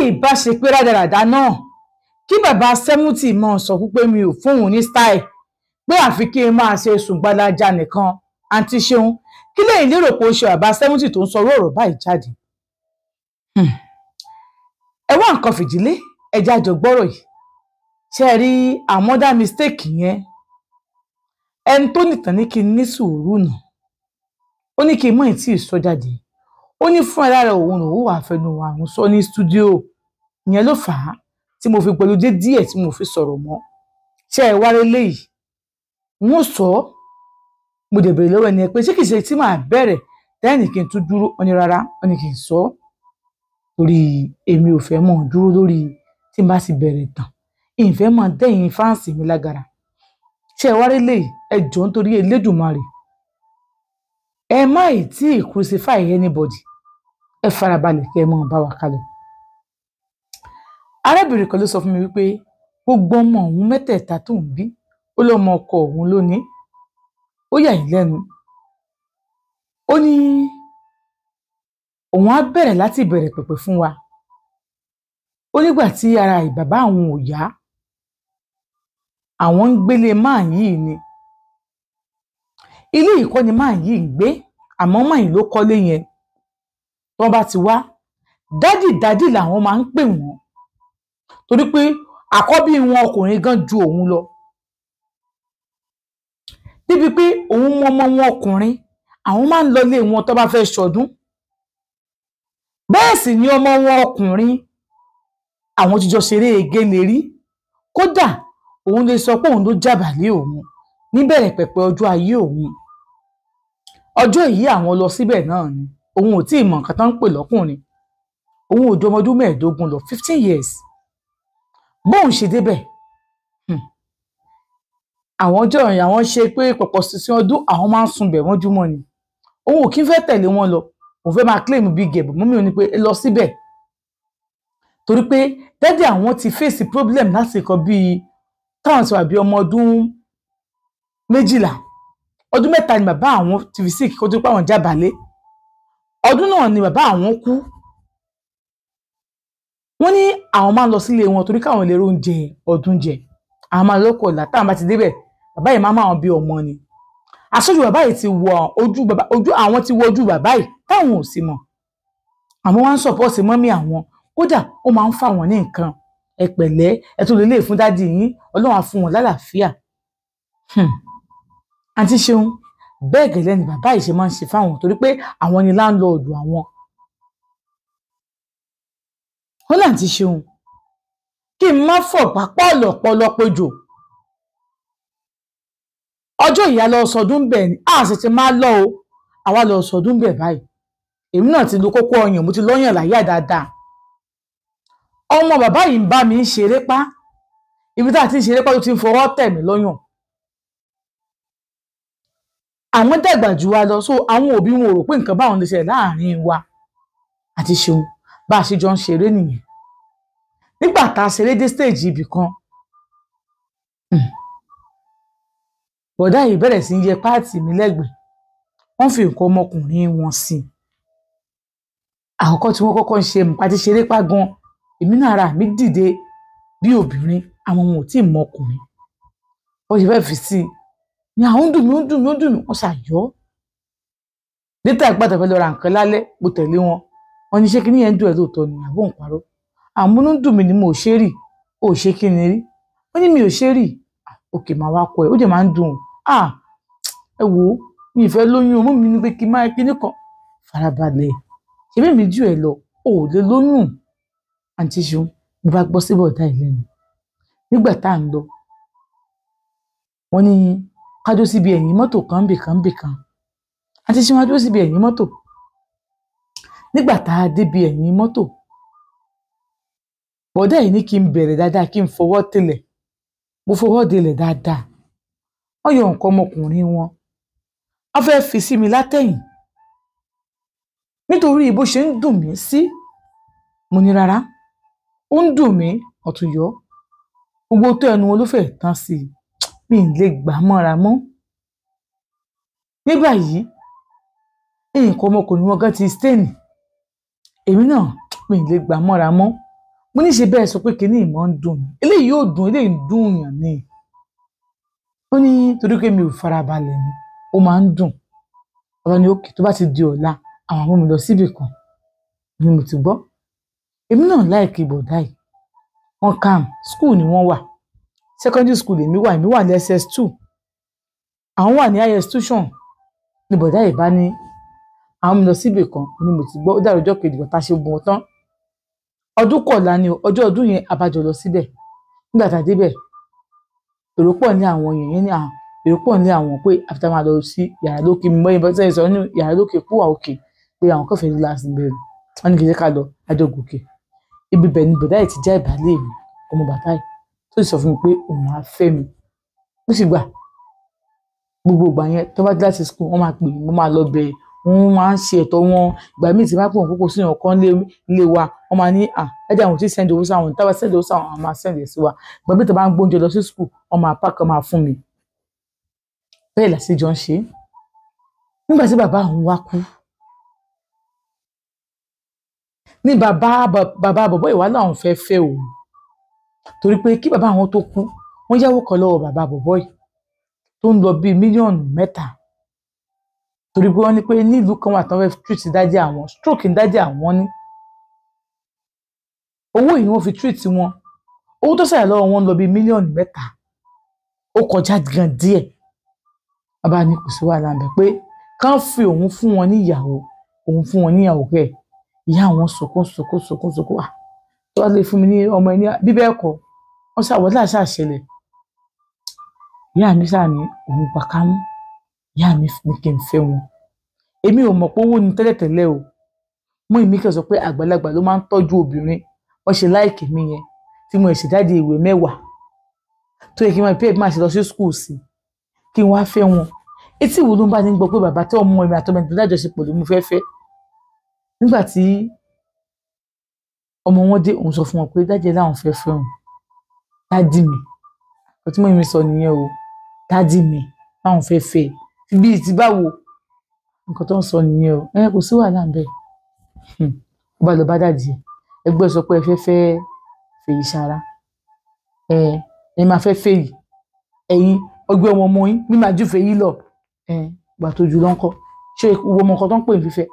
Ìbá ṣe pé rádaràda náà kí bàbá 70 máa sọ pé mi ò fóun ní style, pé àfi kí n máa ṣe sùn gbalaja nìkan. Àǹtí Ṣeun, kí lẹ́yìn lérò pé ó ṣe bàbá 70 tó ń sọ ọ̀rọ̀ báyìí jáde? Ẹ wá nǹkan fìdílé, ẹ jájọ gbọ́rọ̀ yìí. Ṣe é rí àmọ́dá mistake yẹn? Ẹni tó nìtàn ní kí n ní sùúrù nà, ó ní kí n mọ̀ tí ì sọ jáde. Ó ní fún ara rẹ̀ òun lòun wà fẹnu àrùn sọ ní stúdíò. Ìyẹn ló fà á tí mo fi pẹ̀lú dé díẹ̀ tí mo fi sọ̀rọ̀ mọ́. Ṣé ẹ wá rélé yìí? Wọ́n sọ ọ́, mo dẹ̀ bèrè lọ́wọ́ ẹni ẹ pé ṣé kìí ṣe tí màá bẹ̀rẹ̀ tẹ́ẹ̀nì kí n tún dúró? Ó ní rárá, ó ní kí n sọ ọ́ torí èmi ò fẹ́ mọ̀ dúró lórí tí n bá sì bẹ̀rẹ̀ tán, ìfẹ́ mọ̀ dẹ́yìn fáǹsì mi lágara. Ṣé ẹ wá rélé yìí? Ẹ jọ̀ọ́, nítorí Elédùmarè, ẹ má ì tí ì crucify anybody. Ẹ farabalẹ̀ kí ẹ mọ̀ bá wa kálọ. Arábìnrin kan ló sọ fún mi wípé gbogbo ọmọ òun mẹ́tẹ̀ẹ̀ta tó ń bí, ó lọ́mọ ọkọ òun lónìí. Ó yà yín lẹ́nu. Ó ní òun á bẹ̀rẹ̀ láti ìbẹ̀rẹ̀ pẹ̀pẹ̀ fún wa. Ó nígbà tí ara ìbàbá àwọn ò yá, àwọn ń gbélé máà yìí ni. Ilé yìí kọ́ ni máà yìí ń gbé, àmọ́ máà yìí ló kọ́lé yẹn. Tí wọ́n bá ti wá, dádì dádì làwọn máa ń pè wọ́n, torí pé àkọ́bí wọn ọkùnrin gan ju òun lọ. Débi pé òun mọ ọmọ wọn ọkùnrin, àwọn máa ń lọlé wọn tó bá fẹ́ ṣọdún. Bẹ́ẹ̀ sì ni ọmọ wọn ọkùnrin, àwọn ti jọ ṣeré egéle rí. Kódà òun lè sọ pé òun ló jábàálẹ̀ òun níbẹ̀rẹ̀ pẹ̀pẹ̀ ọjọ́ ayé òun. Ọjọ́ yìí àwọn lọ síbẹ̀ náà ni. Òun ò tí ì mọ nǹkan tó ń pè lọ́kùnrin. Òun ò ju ọmọ ọdún 15 lọ, 15 years. Bóun ṣe débẹ̀, àwọn ọjọ́ yẹn àwọn ṣe pé pọ̀pọ̀ sísìn ọdún àwọn máa ń sunbẹ̀ mọ́júmọ́ ni. Òun ò kí ń fẹ́ tẹ̀lé wọn lọ. Òun fẹ́ máa claim big gap. Mọ́mí ò ní pé lọ síbẹ̀, torí pé dádì àwọn ti face problem láti nǹkan bíi táwọn ti wà bí ọmọ ọdún 12. Ọdún 3 ni bàbá àwọn ti fi sick kó tó pé àwọn jábàálẹ̀. Ọdún náà ni bàbá àwọn kú. Wọ́n ní àwọn máa ń lọ sílé wọn torí káwọn lè róúnjẹ ọdún jẹ. Àwọn máa lọ́kọ̀ ọ̀la táwọn bá ti débẹ̀, bàbá yìí máa máa wọn bí ọmọ ni. Aṣojú bàbá yìí ti wọ ojú bàbá, ojú àwọn ti wọ ojú bàbá yìí táwọn ò sì mọ̀. Àwọn wá ń sọ̀pọ̀sì mọ́mí àwọn. Kódà ó máa ń fà wọ́n ní nǹkan. Ẹ pẹ̀lẹ́, ẹ tún lè lè fún dádì yín, Ọlọ́run á fún wọn lálàáfíà. Àǹtí Ṣeun, bẹ́ẹ̀ gẹ́lẹ́ ni bàbá yìí ṣe máa ń ṣe fáwọn torí pé àwọn ni láńlọ́ọ̀dù àwọn. Ó láǹtí Ṣeun, kí n má fọ̀ pápá ọ̀lọ̀pọ̀lọpọ̀ jò. Ọjọ́ ìyá lọ sọdún bẹ̀ ni, a sì ti máa lọ o, àwa lọ sọdún bẹ̀ báyìí. Èmi náà ti lo kókó ọyàn, mo ti lọ́yàn láyà dáadáa. Ọmọ bàbá yìí ń bá mi ń ṣeré pá. Ibi tá a ti ń ṣeré pá ló ti ń fọwọ́ tẹ̀ mí lọ́yàn. Àwọn dàgbà jù wa lọ, so àwọn òbí wọn ò rò pé nǹkan báwọn lè ṣẹlẹ̀ láàrin wa. Àti Ṣeun, bá a ṣe jọ ń ṣeré nìyẹn. Nígbà tá a ṣeré dé stage ibì kan, bọ̀dá yìí bẹ̀rẹ̀ sí í yẹ páàtì mi lẹ́gbẹ̀ẹ́. Wọ́n fi nǹkan ọmọkùnrin wọn sí i. Àkọ́kọ́ tí wọ́n kọ́kọ́ ń ṣe mọ̀ àti ṣeré pá gan, èmi náà ara mi dìde bí obìnrin, àwọn wọn ò tí ì mọ ọkùnrin. Wọ́n ṣe fẹ́ fi sí i ní àwọn ń dùn mí, ó ń dùn mí, ó ń dùn mí, wọ́n ṣàyọ́. Létà ìgbà tó fẹ́ lọ ra nǹkan lálẹ́, mo tẹ̀lé wọn. Wọ́n ní ṣé kíní yẹn ń dùn ẹ́ lóòótọ́ ni àbó ń parọ́? Àmọ́ ń dùn mí ni mo ò ṣe rí. Ó ṣe kí ni rí? Wọ́n ní mi ò ṣe rí. Òkè màá wá kọ ẹ̀, ó dẹ̀ máa ń dùn. Ẹ wò ó, mi ì fẹ́ lóyún o, mú mi ní pé kí n máa kíní kan. Farabalẹ̀. Ṣebí mi jù ẹ lọ, o ò lè lóyún. Àǹtí Ṣeun, mo bá gbọ́ sí bọ̀dá yìí lẹ́nu. Nígbà tá à ń lọ, wọ́n ní ká dúró síbi ẹ̀yìn mọ́tò kan bì kan bì kan. Àǹtí Ṣeun á dúró síbi ẹ̀yìn mọ́tò. Nígbà tá a débi ẹ̀yìn mọ́tò, bọ̀dá yìí ní kí n bẹ̀rẹ̀ dáadáa, kí n fọwọ́ tẹlẹ̀. Mo fọwọ́ delẹ̀ dáadáa. Wọ́n yọ nǹkan ọmọkùnrin wọn. Wọ́n fẹ́ fi sí mi látẹ̀yìn. Nítorí bó ṣe ń dùn mí sí, mo ní rárá. Ó ń dùn mí, ọ̀tún yọ. Gbogbo tó ẹnu wọn ló fẹ́ tán sí i. Mi ì lè gbà mọ́ra mọ́. Ní báyìí, nǹkan ọmọkùnrin wọn gan ti stain. Èmi náà mi ì lè gbà mọ́ra mọ́. Mo ní ṣe bẹ́ẹ̀ sọ pé kinní ìmọ̀ ń dùn mí, eléyìí yóò dùn, eléyìí ń dùn yàn ni. Ó ní torí pé mi ò farabalẹ̀ ni, ó máa ń dùn. Bàbá ní òkè tó bá ti di ọ̀la àwọn àmú mi lọ síbì kan. Ni mo ti gbọ́. Èmi náà láìkí bọ̀dá yìí. Wọ́n calm, school ni wọ́n wà. Secondary school èmi wà, èmi wà ní SS2. Àwọn wà ní higher institution. Ni bọ̀dá yìí bá ní àwọn mi lọ síbì kan, ni mo ti gbọ́. Ó dàrú ọjọ́ kejì bọ̀tá ṣe gun tán. Ọdún kọ̀ọ̀la ni ọjọ́ ọdún yẹn abájọ lọ síbẹ̀. Nígbà tá a débẹ̀, èrò pọ̀ ní àwọn èèyàn yẹn ní àwọn èrò pọ̀ ní àwọn pé àfi tá a máa lọ sí yàrá lókè. Mi mọ́ ìbọn sẹ́yìn sọ ní yàrá lókè kúwà òkè pé àwọn kọfẹ́ ní láti bẹ̀rẹ̀. Wọ́n ní kí n jẹ́ ká lọ àjọ gòkè. Ibi bẹ̀ ni bọ̀dá yìí ti já ìbálẹ̀ mi, ọmọ bàbá yìí, tó sì sọ fún mi pé òun á fẹ́ mi. Ó sì gbà. Gbogbo ìgbà yẹn tó bá dé láti school, wọ́n máa pè mí, mo máa lọ bẹ̀. Wọ́n máa ń ṣe ẹ̀tọ́ wọn. Ìgbà míì tí bá pè wọ́n kókó sí ọ̀kan lé wa, wọ́n máa ní à ẹ̀dá àwọn tí send owó sáwọn, tá bá send owó sáwọn, àwọn máa send ẹ̀ sí wa. Ìgbà míì tó bá ń gbóúnjẹ lọ sí school, wọ́n máa pack, wọ́n máa fún mi. Bẹ́ẹ̀ la sì jọ ń ṣe. Nígbà tí bàbá òun wá kú, ní bàbá bàbá bọ̀bọ́ ìwà làwọn fẹ́ fẹ́ òun. Torí pé kí bàbá àwọn tó kú, wọ́n yáwó kan lọ́wọ́ bàbá bọ̀bọ́ yìí tó ń lọ bíi mílíọ̀nù 3. Torí pé wọ́n ní pé nílùú kan wà tán fẹ́ treat dájí àwọn, stroke ń dájí àwọn ní. Owó yìí ni wọ́n fi treat wọn. Owó tó ṣàyà lọ́wọ́ wọn ń lọ bíi mílíọ̀nù 3. Ó kọjá gan díẹ̀. Bàbá ní kò sí wàhálà ń bẹ̀ pé kán fi òun fún wọn ní ìyàwó, òun fún wọn ní ìyàwó kẹ̀. Ìyá àwọn sunkún sunkún sunkún sunkún wà. Tó bá lè fún mi ní ọmọ ẹni bí bẹ́ẹ̀ kọ́, wọ́n ṣàwọ́ láṣà ṣẹlẹ̀. Ìyá mi ṣáà ní òun gbà kámú. Ìyá mi ní kí n fẹ́ wọn. Èmi ò mọ̀ pé owó ni tẹ́lẹ̀tẹ́lẹ̀ o. Mú ìmí kan sọ pé àgbàlagbà ló máa ń tọ́jú obìnrin. Wọ́n ṣe láìkì mi yẹn tí mo ṣe jáde ìwé 10 tó yẹ kí n máa pay máa ṣe lọ sí school sí kí n wá fẹ́ wọn. Etí wo ló ń bá ní gbọ́ pé bàbá tí ọmọ mi àtọmọ ẹni tó lájọṣepọ̀ ló mú fẹ́ fẹ́. Nígbà tí ọmọ wọn dé, òun sọ fún wọn pé dájẹ́ láwọn fẹ́ fẹ́ òun. Dádì mi. Ọtí tí mọ́ mi sọ nìyẹn o. Dádì mi láwọn fẹ́ fẹ́. Bíi ti báwo? Nǹkan tó ń sọ nìyẹn o. Ẹ kò sí wàhálà ń bẹ̀. Ó bá lọ bá dàdí ẹ̀. Ẹgbẹ́ sọ pé ẹ fẹ́ fẹ́ Fèyí Ṣara. Ẹ máa fẹ́ Fèyí. Ẹ̀yin ọgbẹ́ ọmọ ọmọ yín mi máa ju Fèyí lọ. Ẹ gbà tó ju lọ́ńkọ́. Ṣé ìwọ ọmọ nǹkan tó ń pè ní fífẹ́?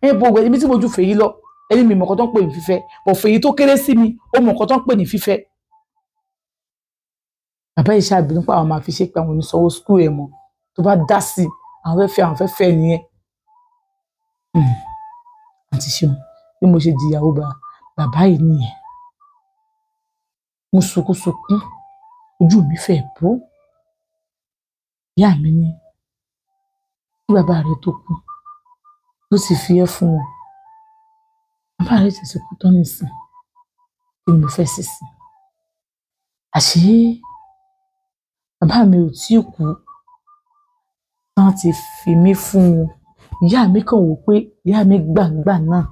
Ẹ bọ̀ ọgbẹ́ ibi tí mo ju Fèyí lọ. Ẹni mi mọ̀ nǹkan tó ń pè ní fífẹ́. Bọ̀ Fèyí tó kéré sí mi, ó mọ̀ nǹkan tó ń pè ní fífẹ́. Bàbá yìí ṣàbínú pé àwọn máa fi ṣe pé àwọn onísanwó school ẹ̀ mọ́. Tó bá dá sí i, àwọn fẹ́ fẹ́, àwọn fẹ́ fẹ́ nìyẹn. Àǹtí Ṣeun, bí mo ṣe di ìyàwó bàbá yìí nìyẹn. Mo sunkún sunkún, ojú mi fẹ́ bó. Ìyá mi ní kí bàbá rẹ tó kú ló ti fi ẹ́ fún wọn. Bàbá rẹ ti kú tán nísìn. Kí ni mo fẹ́ ṣe sí i? Àṣé bàbá mi ò tí kú. Wọ́n ti fi mí fún wọn. Ìyá mi kàn wò pé ìyá mi gbàǹgbà náà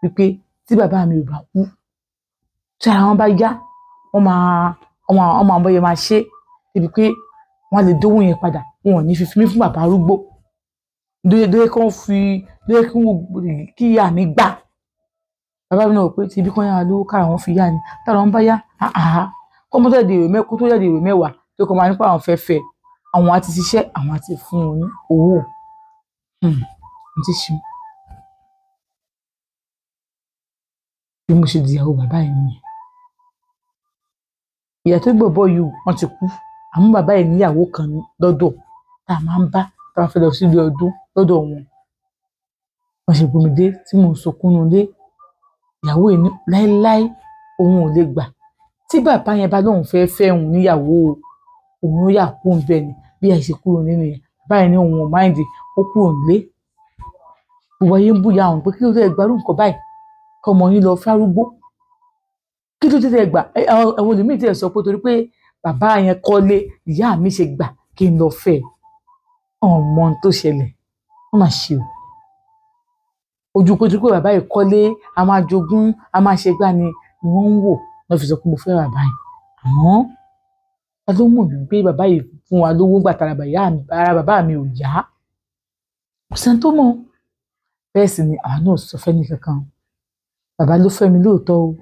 wípé tí bàbá mi ò bá kú, tí ara wọn bá yá, wọ́n máa bọ́yẹ máa ṣe débi pé wọ́n á lè dówó yẹn padà. Wọn ò ní fi mí fún bàbá arúgbó. Dóye kí wọ́n fi dóye kí wọ́n kí ìyá mi gbà. Bàbá mi náà wò pé tí ibi kan yára lówó kára wọn fi yá ni. Tára wọn bá yá, àhá. Kọ́ mọ́tò jáde ìwé mẹ́kú tó jáde ìwé 10 tó kọ́ máa nípa àwọn fẹ́ fẹ́. Àwọn á ti ṣiṣẹ́, àwọn á ti fún wọn ní owó. Àǹtí Ṣeun. Bí mo ṣe di ìyàwó bàbá yìí nìyẹn. Ìyá tó gbé bọ̀bọ́ yìí wọ́n ti kú. Àmọ́ bàbá yìí níyàwó kan lọ́dọ̀ tá a máa ń bá tá a fẹ́ lọ sílé ọdún lọ́dọ̀ wọn. Wọ́n ṣe gbomi dé tí mò ń sunkún nulé. Ìyàwó yìí ní láéláé òun ò lè gbà. Tí bàbá yẹn bá lóun fẹ́ fẹ́ òun níyàwó o, òun ó yà kúrò níbẹ̀ ni. Bí a ṣe kúrò nínú yẹn, bàbá yẹn ní òun ò mind, ó kúrò nílé. Gbogbo ayé ń bú ìyá òun pé kí ló dé ẹ gbárù nǹkan báyìí? Kí ọmọ yín lọ fẹ́ arúgbó. Kí ló dé tẹ́ gbà? Àwọn ẹlòmíì tí ẹ sọ pé torí pé bàbá yẹn kọ́lé, ìyá mi ṣe gbà kí n lọ fẹ́. Ọmọ ohun tó ṣẹlẹ̀, wọ́n máa ṣe o. Ojú pé torí pé bàbá yìí kọ́lé, a máa jogún, a máa ṣe gbá ni wọ́n ń wò. Wọ́n fi sọ pé mo fẹ́ bàbá yìí. Àmọ́ ta ló mọ̀ wípé bàbá yìí fún wa lówó ńgbà tára bàbá mi ò yá? Kò sẹ́ni tó mọ̀. Bẹ́ẹ̀ sì ni àwa náà ò sọ fẹ́ni kankan. Bàbá ló fẹ́ mi lóòótọ́ o.